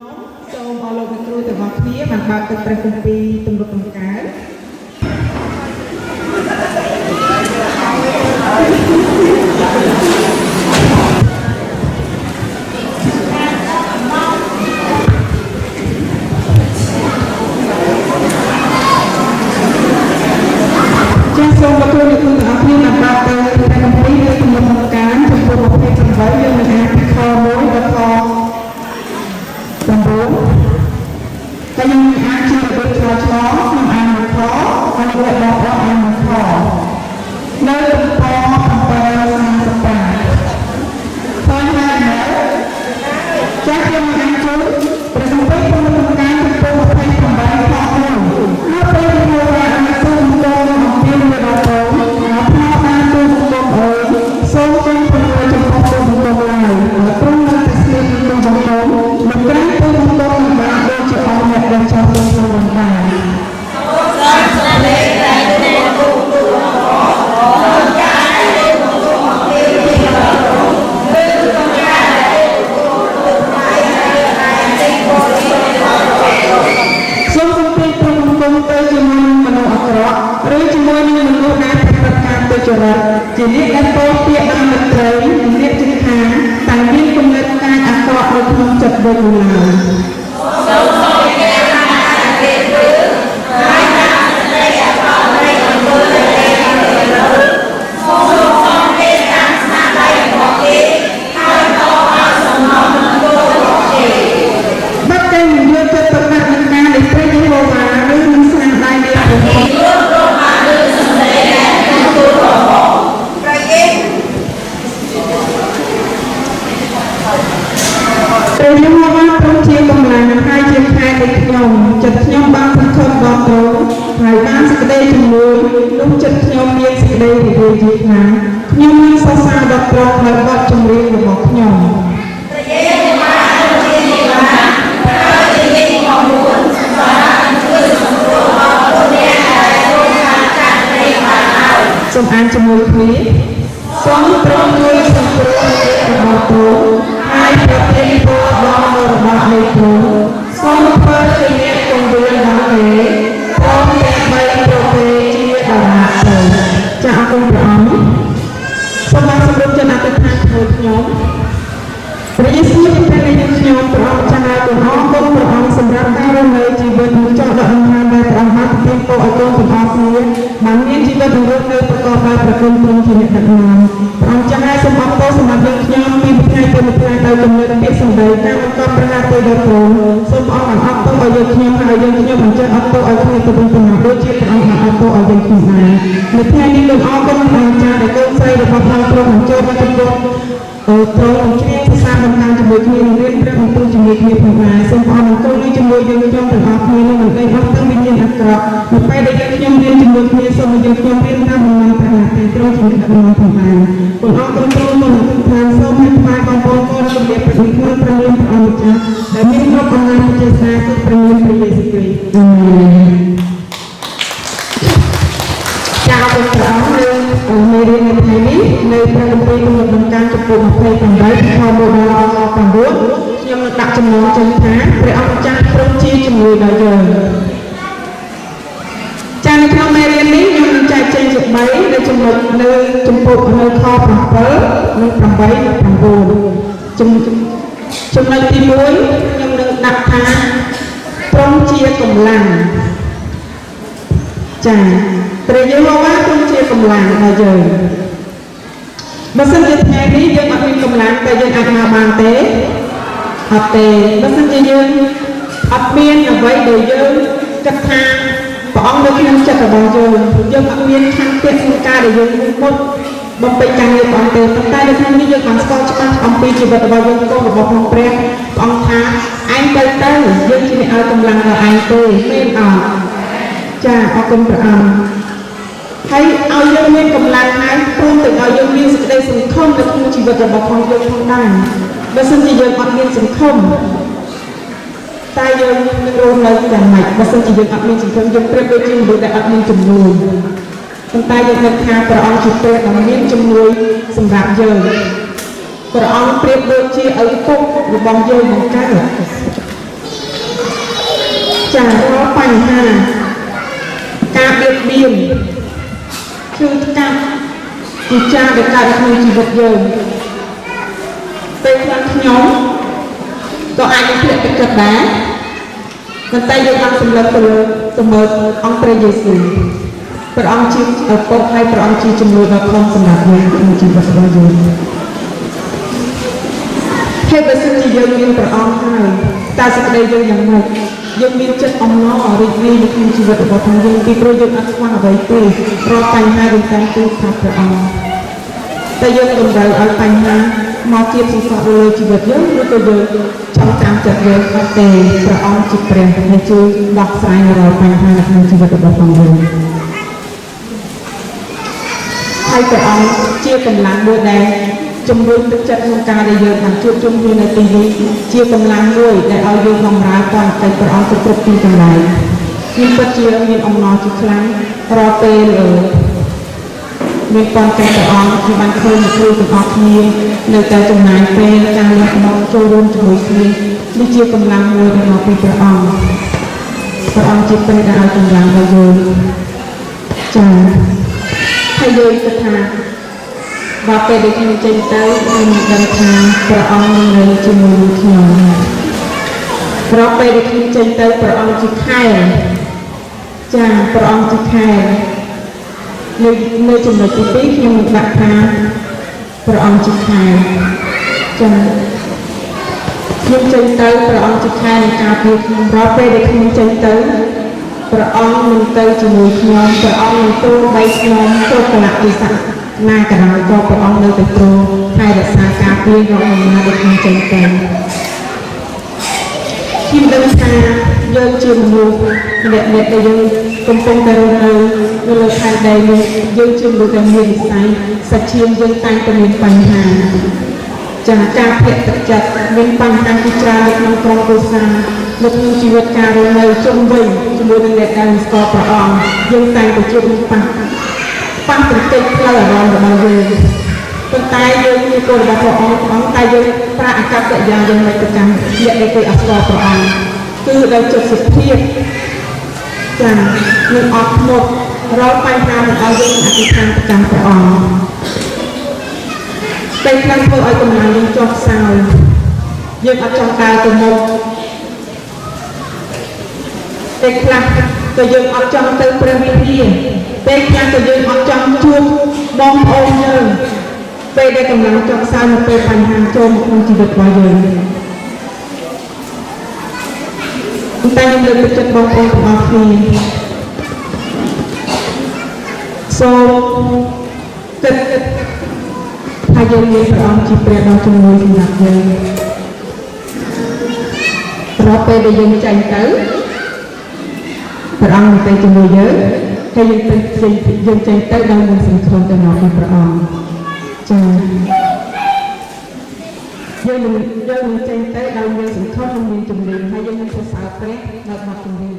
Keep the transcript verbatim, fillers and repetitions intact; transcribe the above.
Sôm ơ lôk nây, tru tơm ơ khia, măng bơ̆ tơ̆ treh kŭmpui tâm rŭt tâm rkal. Chah sôm ơ lôk nây, tru tơm ơ khia, măng bơ̆ tơ̆ treh kŭmpui tâm rŭt tâm rkal, tâm rŭt tâm rkal, tâm rŭt tâm rkal, tâm rŭt tâm rkal. Tâm rŭt. Kơ ñu ăn chih rƀŭt khlay chlŏ, ñu ăn mât khlay, kơ ñu lĕ đŏk ăn mât khlay. Lơi tâm rŭt tâm rkal sa sĭt ta. Khlay hla nau. Chah ñu ăn chih, rƀŭt tâm rŭt tâm rkal, tâm rŭt tâm rkal, tâm rŭt tâm rkal. Hŏ pơh ñu va ăn sôm tâm rŭt tâm rkal, ñu đŏk ăn. Hŏ pơh ăn sôm tâm rŭt tâm rkal. Sôm kơnh phung ngơi chăm pơh phung bơ̆ tông lai, ơ, Krŭng Nơm Têsmit phung bơ̆ tông, mât kranh phung bơ̆ tông nơm ƀă đŏng jêh ôh mât đŏng jêh phung bơ̆ tông lai. Sôm kơnh phung bơ̆ tông tơ jêh mơ̆n mơnuih akrŏ, rơi jêh mơ̆n mơnuih nai phat phat kan tơ jêh rơ̆t. Jêh nĕ đah pô piă đah mât krơi, jêh nĕ jêh khan, tăng mĭn kŭm lĕ kan akrŏ rơi khŏm chăt bơ̆ u lai. Băt kơnh yơk tơ̆ tơ̆ năk năk kan lĕ Brah Yêhôva, rơi nơm srăng đai lĕ Brah. Brah Yêhôva Trŭnh jêng kămlăng, Ngơi jêng Khei đah kơnh, jât kơnh ƀăng sĭn khŏm đŏng Trŭnh, Ngơi ƀăng sĭn kơdei jêng môi, lŭng jât kơnh miên sĭn kơdei ri dê jêng Ngơi, kơnh miên sŏ sa đŏng Trŭnh, Ngơi băt jêng ri đah bŏ kơnh. Sôm ăn jêng môi khri. Sôm Trŭnh nuih sĭn Trŭnh, Ngơi băt Trŭnh, Ngơi băt jêng ri đah bŏ nây Trŭnh. Sôm phơi kơnh miên kŭm bơyan đah kơnh, Trŭnh băt bay Trŭnh bơh jêh đah ră Trŭnh. Chah a kŭm Brah Ơm. Sôm ăn sôm rŭm jêng a kơnh tha kơnh nhŏm. Brah Yêsu jêng Brah nây jêng kơnh nhŏm, Brah Ơm chah a kŭm ơm kŭm Brah Ơm sôm ră kơnh rŭm nây jêh bơh mâu chŏ đah ơm hăn đah Brah Ơm hăn tĭng pô a kŭm tĭng ơm hăn. Măng miên jêh bơh tĭng rŭm nây pơkŏp đah Brah Kơnh Trŭnh jêng nĕ đah ơm. Brah Ơm chah a sôm ơm pô sôm ăp jêng kơnh nhŏm, bi bơh ngai bơh mâu tha đah kơnh nĕ bơh sôm đah kơnh mâu kŏp Brah Ơm tĭng đah Trŭnh. Sôm ơm ăn ăp tŭ a jêng kơnh nhŏm, a jêng kơnh nhŏm ăn chah ăp tŭ a jêng kơnh tĭng pô nau đôi jêh Brah Ơm ăn ăp tŭ a jêng kơnh nai. Nĕ bơh ngai nây kơnh ơm kơm Brah Ơm chah đah kơnh say đah bơh hăn Trŭnh ăn chah đah kơnh Ơ, Trŭnh, jêh ri sa sa bơh kan jêng môi khri, riêng Brah Ơm Trŭnh jêng môi khri phung ngai, sôm ơm ăn kŭm nây jêng môi jêng kơnh nhŏm tĭng ơm hăn nây, măng đei ôh tăng bi nhênh akrŏ. Mâu pay đah jêng kơnh nhŏm riêng jêng môi khri, sôm jêng kơnh nhŏm riêng đah măng nau Brah Yêsu Krist đah măng nau phung ngai. Kŭm ơm kŭm Trŭnh mâu hăn tŭ than, sôm hăn phai kơnh pô kơnh rŭm nây bơh jêng kơnh Brah Yêsu Krist ăn chah. Đah mĭn kơnh pô ngai pơjât sa sŭt Brah Yêsu Krist. Amen. Chào mừng Brah Ơm nây, ơ, Mê Ri nây thai nây, nây Brah Ơm Pê kơnh nơm đăng kơnh jêng pô mâp phê păng bay, păng thâo mâu đah ơ păng đuôn, nhŏm nơm đah jêng mâu jêng tha, Brah Ơm chah Trŭnh jêh jêng môi đah yơh. Chah nây kơnh Mê Ri nây, nhŏm nơm chah jêng jêng bay, nây jêng mâu, nây jêng pô, nây kho păng pơl, nây păng bay, păng đuôn. Jêng, jêng nây ti môi, nhŏm nơm đah tha, Trŭnh jêng kămlăng. Chah, Brah Yêhôva Trŭnh jêng kămlăng đah yơh. Mâu sĭn jêh thei nây yơng ăt mĭn kămlăng, ta yơng ăt nau ƀăng tê. Ăt tê, mâu sĭn jêh yơng ăt mĭn nau vay đah yơng kơt tha, Brah Ơm nơm khân chăt đah bơh yơng, yơng ăt mĭn khân păng sĭn ka đah yơng mŭt, bơm pê chăng yơng Brah Ơm tê, ta yơng khân nây yơng ƀăng sĭn chăt ƀăng ăt mĭn jêh bơh đah bơh yơng kơh đah bơh hŏng Brah, Brah Ơm tha, anh tê tê, yơng jêh nây ăt kămlăng đah anh tê, mĭn ăt. Chah, ơ kŭm Brah Ơm. Hơi, ao yơng mĭn kămlăng hơi, pơm tĭng ao yơng mĭn sĭn kơdei sĭn khŏm, nơm phung jêh bơh đah bơh hŏng yơng phung nai. Mâu sĭn jêh yơng ăt mĭn sĭn khŏm. Ta yơng nơm rôn nai jêng măt, mâu sĭn jêh yơng ăt mĭn sĭn khŏm, yơng prêp đôi jêng bơh đah ăt mĭn jơm nuôi. Tơdah ta yơng nơm tha Brah Ơm jêng Brah đah mĭn jơm nuôi, sĭn răp yơng. Brah Ơm prêp đôi jêng ơ kŭp, đah bơh yơng măng kơt. Dah rŏ panh ha, ka biêt biên, chưt kăp, i cha đah kơt nây jêng văt yơng. Tê klang nhŏng, kŏ ai nây tlĕ tê kơt đah. Nây tê yơng ăn sămƀŭt tơlơi, sămƀŭt ŏng Brah Yêsu. Brah ŏng jêng, ơ, pŏk hơi Brah ŏng jêng jơm lơi đah khŏm sămƀŭt yơng, ŏng jêng văt yơng. Hơi bơh sĭt yơng mĭn Brah ŏng hơi, ta sĭt đah yơng yang mât. Yơng mĭn chĭt ŏng nô, rĭm rĭm yơng jêng văt bơh thăng yơng, ti brô yơng ăt khua vay ti, rŏ panh ha yơng tăm ti khăp Brah ŏng. Tê yơng tâm rơi ơi panh ha, mâu kiêt sĭt sŏ đah lơi jêng văt yơng, lu tê yơng, chŏng tăm chĭt yơng, ăt tê, Brah ŏng jêng Brah, nê jêng, đah srăng rŏ panh ha, nê jêng văt bơh thăng yơng. Hơi Brah ŏng, jêng kămplang môi đah, jơm môi tơk chăt mông ka đah yơng, ăn chŭt jơm môi nê ti yơng, jêng kămplang môi đah ơi yơng nơm ră păng, kơi Brah ŏng tơkrŭp ti tâm rơi. Yơng păt jêng, yơng ŏng nô jêng khlang, rŏ pê lơ. Mĭn păng kơi Brah ŏng, jêng ban khơi mơ krư tâm ŏk yơng, nê ta jơm nai pê, ka lĕ mông, chô rôn jơm môi yơng, nê jêng kămplang môi đah nô pi Brah ŏng. Brah ŏng jêng pê đah ơi kămplang đah yơng. Chăng. Hơi yơng kơ tha. Rŏ pê đah khân chanh tơ, ơ, đah tha, Brah ŏng nê jêng môi khân. Rŏ pê đah khân chanh tơ, Brah ŏng jêng khai. Chăng, Brah ŏng jêng khai. Nê, nê jơm nê ti pi khân đah tha. Brah ŏng jêng khai. Chăng. Khân chanh tơ, Brah ŏng jêng khai nê ka biêt, rŏ pê đah khân chanh tơ. Brah ŏng nê tơ jêng môi khân, Brah ŏng nê tơ bai khân, tơ kăl e ti sa. Nê ka răng kơ Brah ŏng nê tơ trô, khai đah sa ka biêt, rŏ ŏng nê đah khân chanh tơ. Khân đah tha, yơng jêng mâu, nê, nê, đah yơng, kŭmpŭng ta rŏ nê, nê lơ khai đah yơng, yơng jêng mâu đah mĭn sai, sa jêng yơng tanh ta mĭn panh ha. Chăng ka phek tăk chăt, mĭn panh ha kơ chra lĕ nŏng krŏng kôsa, lĕ nŏng jêng văt ka rŏ nê, chŭm vay, jêng mâu nê lĕ đah sơkô Brah ŏng, yơng tanh ta jêng mâu păng. Păng tơm têk plơ̆ rŏng rŏng yơng. Păng tay yơng ni kôr bah Brah ŏng, ŏng tay yơng pra akăp đah yang yơng mê tơkăng, lĕ đah kơi asơ Brah ŏng. Kơ đah chôt sĭt phiêt. Chăng, yơng ŏk mŭt, rŏ panh ha mĭn ơi yơng ăt tơkăng tơkăng Brah ŏng. Têk plơ̆ phơi ơi kămplang yơng chok sao. Yơng ăt chok tay kơ mŭt. Têk plơ̆ kơ yơng ăt chong tơ Brah Huêng Ria. Têk plơ̆ kơ yơng ăt chong chŭp mong ôm yơng. Pê đah kămplang chok sao nê pê panh hăn chôm ôm jêh văt bah yơng. Ntơm yơng lĕ tơchĕt mong ôm tâm ăp ni. So, kơt, kơt. Tha yơng ni Brah ŏng jêng Brah đah jêng môi jêng đah yơng. Rŏ pê đah yơng chanh tơ. Brah ŏng nê tơ jêng môi yơng. Hơi yơng tơ, yơng, yơng chanh tơ đah môi sĭn khŏm tơ nau Brah ŏng. Chăng. Yơng, yơng chanh tơ đah môi sĭn khŏm môi jêng môi. Hơi yơng nê tơ sao Brah, đah môi jêng môi.